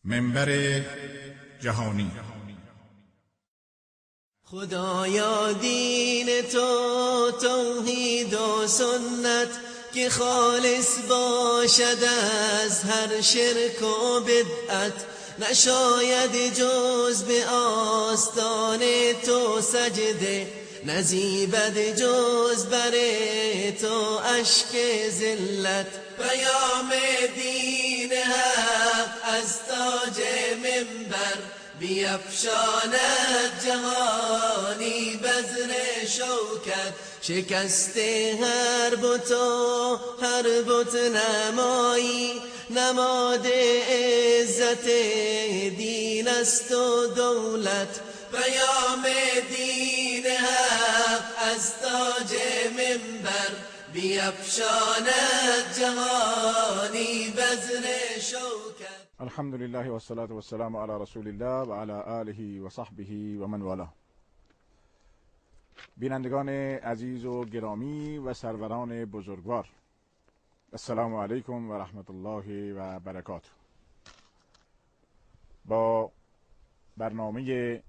منبر جهانی. خدایا دین تو توحید و سنت که خالص باشد از هر شرک و بدعت، نشاید جز به آستان تو سجده، نزیبد جز بر تو اشک ذلت. پیام دین حق از تاج منبر بیفشاند جهانی بذر شوکت. شکست هر بت و هر بت نمایی، نماد عزت دین است و دولت. پیام دین حق از تاج منبر بیفشاند جهانی بذر شوکت. الحمد لله والصلاة والسلام على رسول الله و علی آله و صحبه و من والاه. بینندگان عزیز و گرامی و سروران بزرگوار، السلام علیکم و رحمت الله و برکاته. با برنامه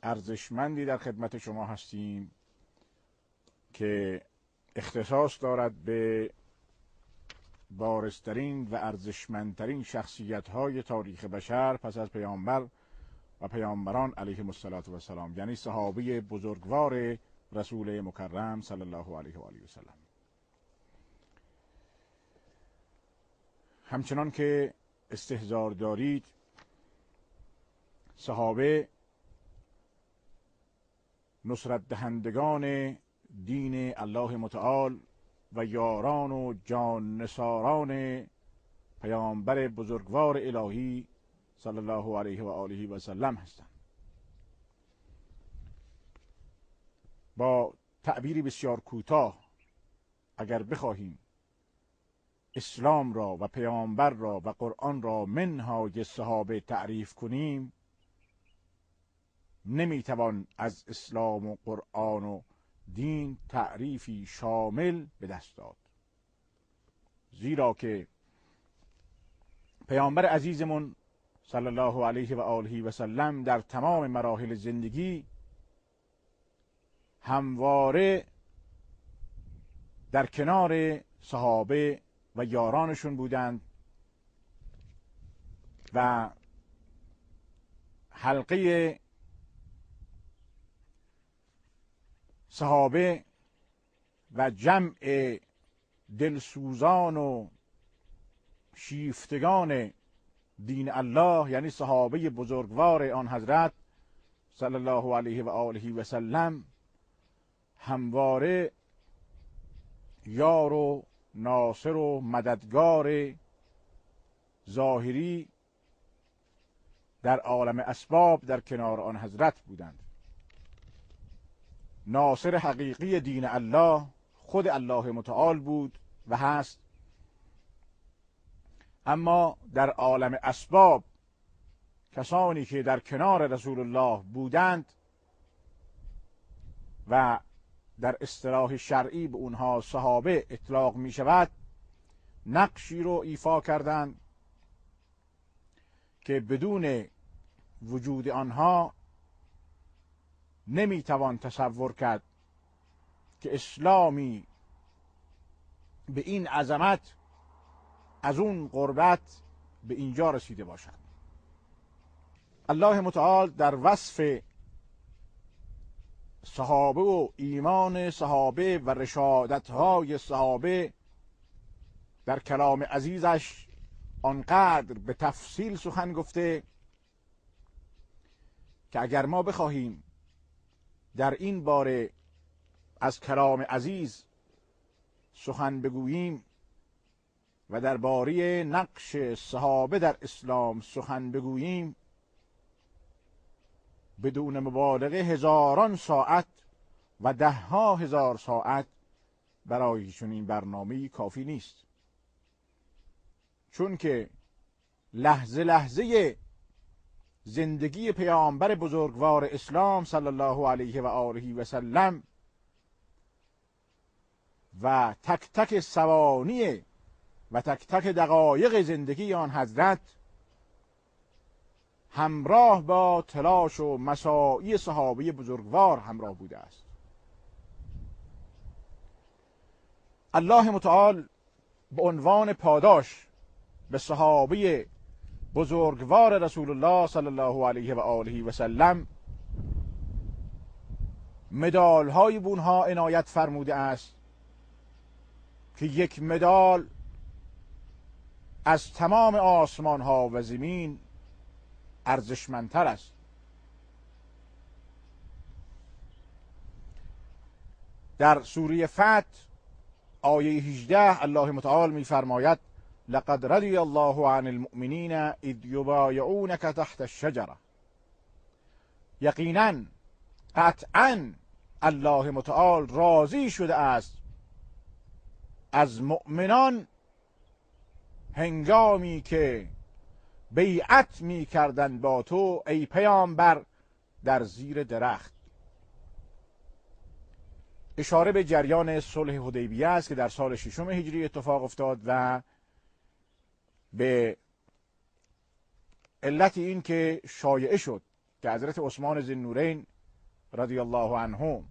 ارزشمندی در خدمت شما هستیم که اختصاص دارد به بارزترین و ارزشمندترین شخصیت‌های تاریخ بشر پس از پیامبر و پیامبران علیهم الصلاة والسلام، یعنی صحابه بزرگوار رسول مکرم صلی الله علیه و آله و سلم. همچنان که استحضار دارید، صحابه نصرت دهندگان دین الله متعال و یاران و جان نثاران پیامبر بزرگوار الهی صلی الله علیه و آله و سلم هستند. با تعبیری بسیار کوتاه اگر بخواهیم اسلام را و پیامبر را و قرآن را منهای صحابه تعریف کنیم، نمیتوان از اسلام و قرآن و دین تعریفی شامل به دست داد، زیرا که پیامبر عزیزمون صلی الله علیه و آله و سلم در تمام مراحل زندگی همواره در کنار صحابه و یارانشون بودند و حلقه صحابه و جمع دلسوزان و شیفتگان دین الله، یعنی صحابه بزرگوار آن حضرت صلی الله علیه و آله و سلم، همواره یار و ناصر و مددگار ظاهری در عالم اسباب در کنار آن حضرت بودند. ناصر حقیقی دین الله خود الله متعال بود و هست، اما در عالم اسباب کسانی که در کنار رسول الله بودند و در اصطلاح شرعی به اونها صحابه اطلاق می شود، نقشی رو ایفا کردند که بدون وجود آنها نمیتوان تصور کرد که اسلامی به این عظمت از اون قربت به اینجا رسیده باشد. الله متعال در وصف صحابه و ایمان صحابه و رشادتهای صحابه در کلام عزیزش آنقدر به تفصیل سخن گفته که اگر ما بخواهیم در این باره از کلام عزیز سخن بگوییم و درباره نقش صحابه در اسلام سخن بگوییم، بدون مبالغه هزاران ساعت و ده ها هزار ساعت برای چنین برنامه‌ای کافی نیست، چون که لحظه لحظه زندگی پیامبر بزرگوار اسلام صلی الله علیه و آله و سلم و تک تک ثوانی و تک تک دقایق زندگی آن حضرت همراه با تلاش و مساعی صحابه بزرگوار همراه بوده است. الله متعال به عنوان پاداش به صحابه بزرگوار رسول الله صلی الله علیه و آله و سلم مدال های به اونها عنایت فرموده است که یک مدال از تمام آسمان ها و زمین ارزشمندتر است. در سوره فتح آیه 18 الله متعال می‌فرماید لقد رضی الله عن المؤمنین اذ یبایعونک تحت الشجره. یقینا قطعا الله متعال راضی شده است از مؤمنان هنگامی که بیعت می کردند با تو ای پیامبر در زیر درخت. اشاره به جریان صلح حدیبیه است که در سال ششم هجری اتفاق افتاد و به علت این که شایعه شد که حضرت عثمان ذی‌النورین رضی الله عنه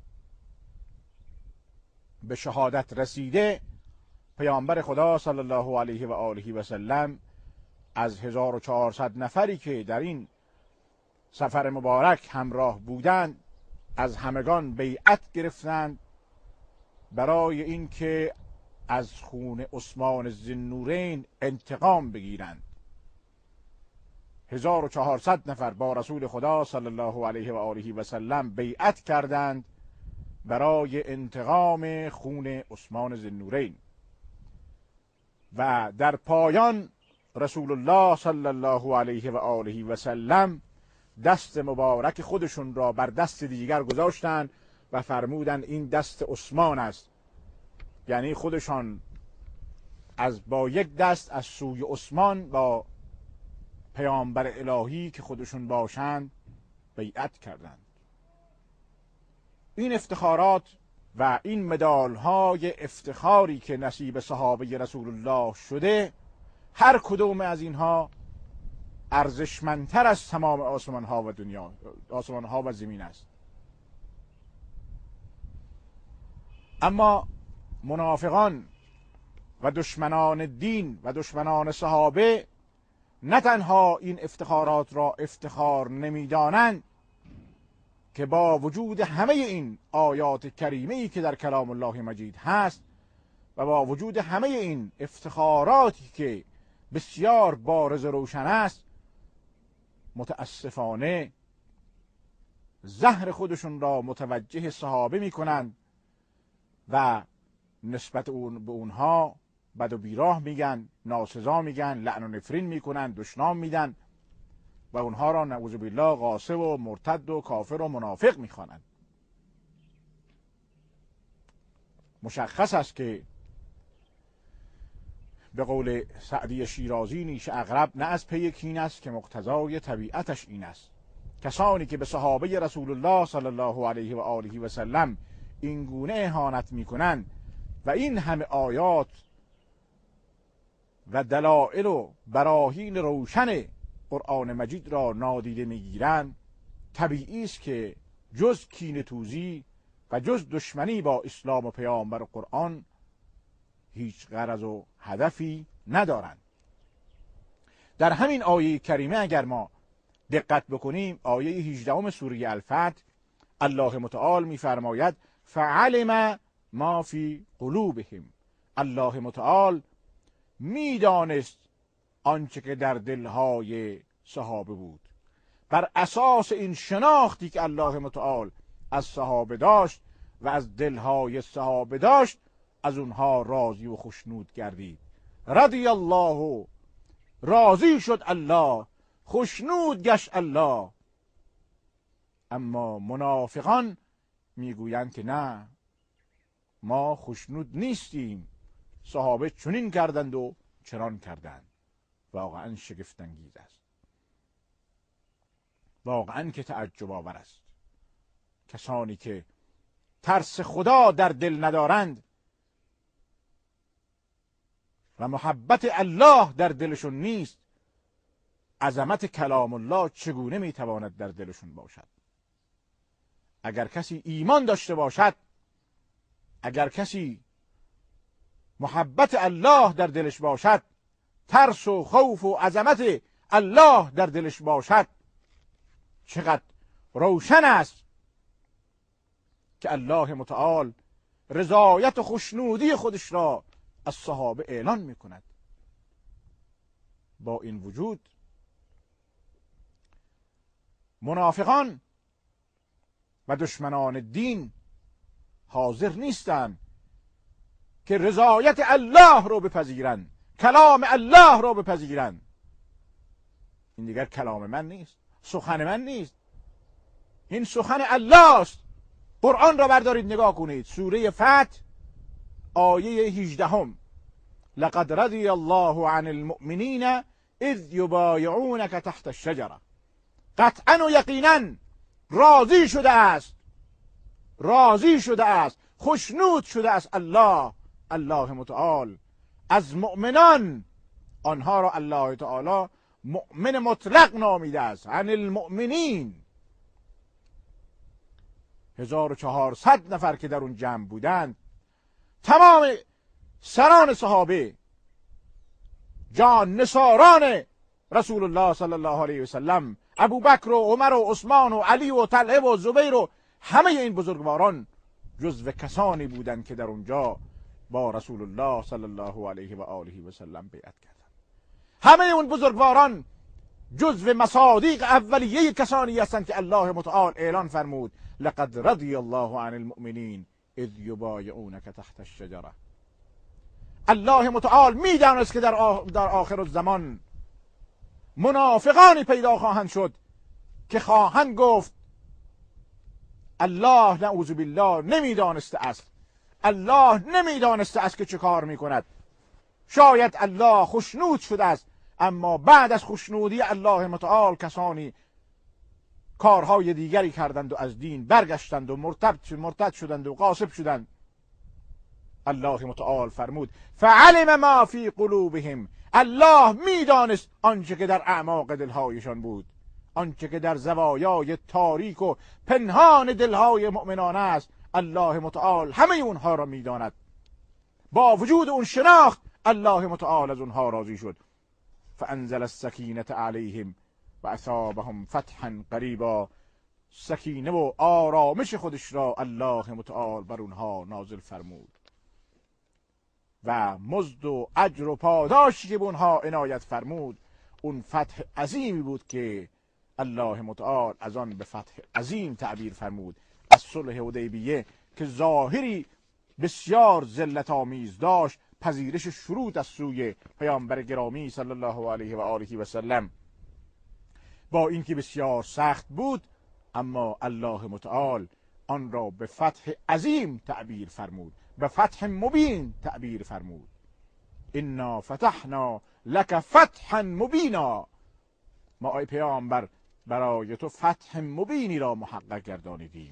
به شهادت رسیده، پیامبر خدا صلی الله علیه و آله و سلم از 1400 نفری که در این سفر مبارک همراه بودند از همگان بیعت گرفتند برای اینکه از خون عثمان ذی‌النورین انتقام بگیرند. 1400 نفر با رسول خدا صلی الله علیه و آله و سلم بیعت کردند برای انتقام خون عثمان ذی‌النورین و در پایان رسول الله صلی الله علیه و آله و سلم دست مبارک خودشون را بر دست دیگر گذاشتند و فرمودند این دست عثمان است، یعنی خودشان از با یک دست از سوی عثمان با پیامبر الهی که خودشون باشند بیعت کردند. این افتخارات و این مدالهای افتخاری که نصیب صحابه رسول الله شده، هر کدوم از اینها ارزشمندتر از تمام آسمانها و دنیا، آسمانها و زمین است. اما منافقان و دشمنان دین و دشمنان صحابه نه تنها این افتخارات را افتخار نمیدانند که با وجود همه این آیات کریمه‌ای که در کلام الله مجید هست و با وجود همه این افتخاراتی که بسیار بارز و روشن است، متاسفانه زهر خودشون را متوجه صحابه میکنند و نسبت به اونها بد و بیراه میگن، ناسزا میگن، لعن و نفرین میکنن، دشنام میدن و اونها را نعوذ بالله غاصب و مرتد و کافر و منافق میخوانند. مشخص است که به قول سعدی شیرازی نیش عقرب نه از پی کین است که مقتضای طبیعتش این است. کسانی که به صحابه رسول الله صلی الله علیه و آله و سلم این گونه اهانت میکنند و این همه آیات و دلائل و براهین روشن قرآن مجید را نادیده میگیرند، طبیعی است که جز کینه توزی و جز دشمنی با اسلام و پیامبر و قرآن هیچ غرض و هدفی ندارند. در همین آیه کریمه اگر ما دقت بکنیم، آیه 18 سوره الفتح، الله متعال میفرماید فعلم ما فی قلوبهم. الله متعال میدانست آنچه که در دلهای صحابه بود. بر اساس این شناختی که الله متعال از صحابه داشت و از دلهای صحابه داشت، از اونها راضی و خوشنود گردید. رضی الله، راضی شد الله، خوشنود گشت الله. اما منافقان میگویند که نه، ما خوشنود نیستیم، صحابه چنین کردند و چنان کردند. واقعا شگفت انگیز است، واقعا که تعجب آور است. کسانی که ترس خدا در دل ندارند و محبت الله در دلشون نیست، عظمت کلام الله چگونه میتواند در دلشون باشد؟ اگر کسی ایمان داشته باشد، اگر کسی محبت الله در دلش باشد، ترس و خوف و عظمت الله در دلش باشد، چقدر روشن است که الله متعال رضایت و خوشنودی خودش را از صحابه اعلان میکند. با این وجود منافقان و دشمنان دین حاضر نیستند که رضایت الله رو بپذیرند، کلام الله رو بپذیرند. این دیگر کلام من نیست، سخن من نیست، این سخن الله است. قرآن را بردارید نگاه کنید، سوره فتح آیه 18، لقد رضی الله عن المؤمنین اذ یبایعونک تحت الشجره. قطعا و یقینا راضی شده است، راضی شده است، خوشنود شده است الله متعال از مؤمنان. آنها را الله تعالی مؤمن مطلق نامیده است، عن المؤمنین. 1400 نفر که در اون جمع بودند، تمام سران صحابه، جان نثاران رسول الله صلی الله علیه و سلم، ابوبکر و عمر و عثمان و علی و طلحه و زبیر و همه این بزرگواران جزو کسانی بودند که در اونجا با رسول الله صلی الله علیه و آله و سلم بیعت کردند. همه اون بزرگواران جزو مصادیق اولیه کسانی هستند که الله متعال اعلان فرمود لقد رضی الله عن المؤمنین اذ یبایعونک تحت الشجره. الله متعال میدانست که در آخر الزمان منافقانی پیدا خواهند شد که خواهند گفت الله نعوذ بالله نمیدانسته است، الله نمیدانسته است که چه کار میکند. شاید الله خوشنود شده است، اما بعد از خوشنودی الله متعال کسانی کارهای دیگری کردند و از دین برگشتند و مرتد شدند و غاصب شدند. الله متعال فرمود فعلم ما فی قلوبهم. الله میدانست آنچه که در اعماق دلهایشان بود، آنچه که در زوایای تاریک و پنهان دلهای مؤمنان است. الله متعال همه اونها را میداند. با وجود اون شناخت الله متعال از اونها راضی شد. فانزل السکینة علیهم و اصابهم فتحا قریبا. سکینه و آرامش خودش را الله متعال بر اونها نازل فرمود و مزد و اجر و پاداشی که به اونها عنایت فرمود اون فتح عظیمی بود که الله متعال از آن به فتح عظیم تعبیر فرمود. از صلح حدیبیه که ظاهری بسیار ذلت آمیز داشت، پذیرش شروط از سوی پیامبر گرامی صلی الله علیه و آله و سلم، با اینکه بسیار سخت بود، اما الله متعال آن را به فتح عظیم تعبیر فرمود، به فتح مبین تعبیر فرمود. انا فتحنا لک فتحا مبینا. ما ای پیامبر برای تو فتح مبینی را محقق گردانیدیم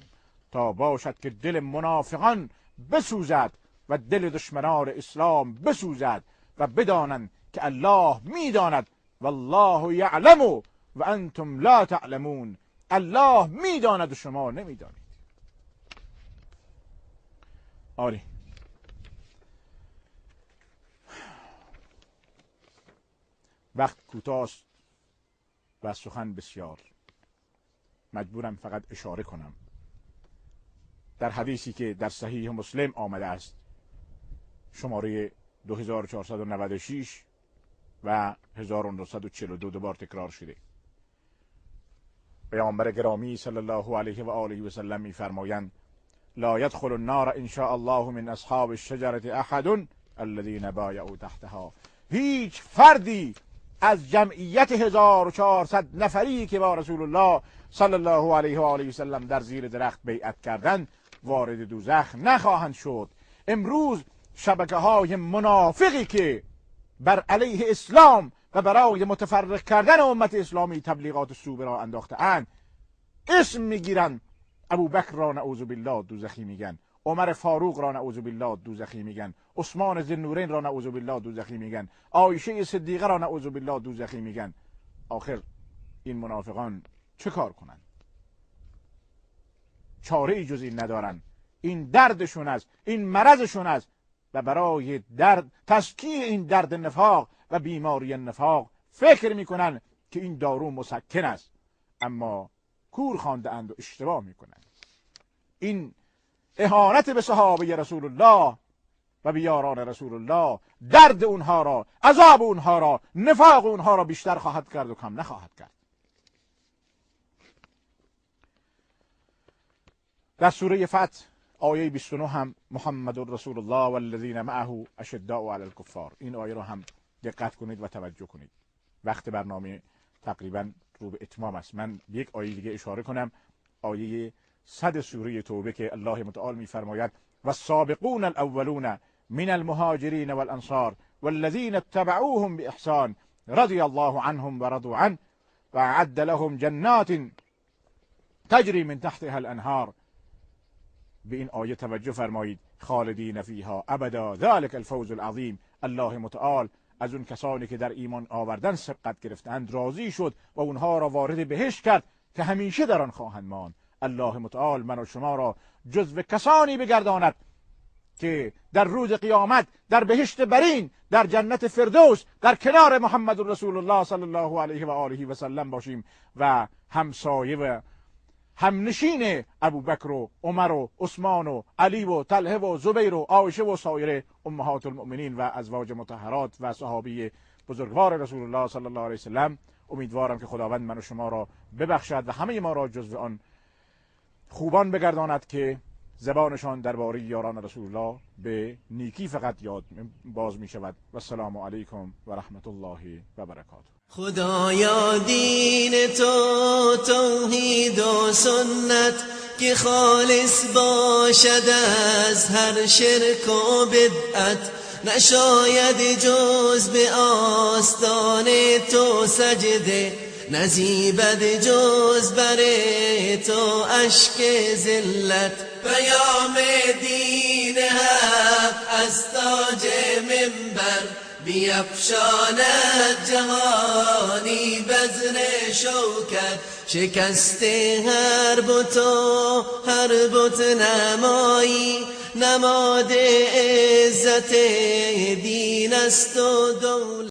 تا باشد که دل منافقان بسوزد و دل دشمنان اسلام بسوزد و بدانند که الله میداند. والله یعلم و انتم لا تعلمون. الله میداند و شما نمیدانید. آری، وقت کوتاست و سخن بسیار، مجبورم فقط اشاره کنم. در حدیثی که در صحیح مسلم آمده است، شماره 2496 و 1942 دوبار تکرار شده، پیامبر گرامی صلی الله علیه و آله و سلم می‌فرمایند لا يدخل النار ان شاء الله من اصحاب الشجرة احد الذين بايعوا تحتها. هیچ فردی از جمعیت 1400 نفری که با رسول الله صلی الله علیه و آله و سلم در زیر درخت بیعت کردند وارد دوزخ نخواهند شد. امروز شبکه های منافقی که بر علیه اسلام و برای متفرق کردن امت اسلامی تبلیغات سو را انداخته اند، اسم میگیرند. ابوبکر را نعوذ بالله دوزخی میگن، عمر فاروق را نعوذ بالله دوزخی میگن، عثمان ذوالنورین را نعوذ بالله دوزخی میگن، عایشه صدیقه را نعوذ بالله دوزخی میگن. آخر این منافقان چه کار کنند؟ چاره ای جز این ندارن. این دردشون است، این مرضشون است و برای درد تسکین این درد نفاق و بیماری نفاق فکر میکنن که این دارو مسکن است، اما کور خوانده اند و اشتباه میکنند. این اهانت به صحابه رسول الله و به یاران رسول الله درد اونها را، عذاب اونها را، نفاق اونها را بیشتر خواهد کرد و کم نخواهد کرد. در سوره فتح آیه 29 هم محمد رسول الله والذین معه اشداء علی الکفار، این آیه را هم دقت کنید و توجه کنید. وقت برنامه تقریبا رو به اتمام است. من یک آیه دیگه اشاره کنم، آیه 100 سوره توبه که الله متعال می‌فرماید والسابقون الاولون من المهاجرین والانصار والذین اتبعوهم باحسان رضی الله عنهم ورضوا عنه واعد لهم جنات تجری من تحتها الانهار. به این آیه توجه فرمایید، خالدین فیها ابدا ذلک الفوز العظیم. الله متعال از اون کسانی که در ایمان آوردن سبقت گرفتند راضی شد و اونها را وارد بهشت کرد که همیشه در آن خواهند ماند. الله متعال من و شما را جزو کسانی بگرداند که در روز قیامت در بهشت برین، در جنت فردوس، در کنار محمد رسول الله صلی الله علیه و آله و سلم باشیم و همسایه و همنشین ابوبکر و عمر و عثمان و علی و طلحه و زبیر و عایشه و سایر امهات المؤمنین و ازواج مطهرات و صحابی بزرگوار رسول الله صلی الله علیه و سلم. امیدوارم که خداوند من و شما را ببخشد و همه ما را جزو آن خوبان بگرداند که زبانشان درباره یاران رسول الله به نیکی فقط یاد باز می شود. و السلام علیکم و رحمت الله و برکاته. خدایا دین تو توحید و سنت که خالص باشد از هر شرک و بدعت، نشاید جز به آستان تو سجده، نزیبد جز بر تو اشک ذلت. پیام دین حق از تاج منبر بیفشاند جهانی بذر شوکت، شکست هر بت و هر بت نمایی، نماد عزت دین است و دولت.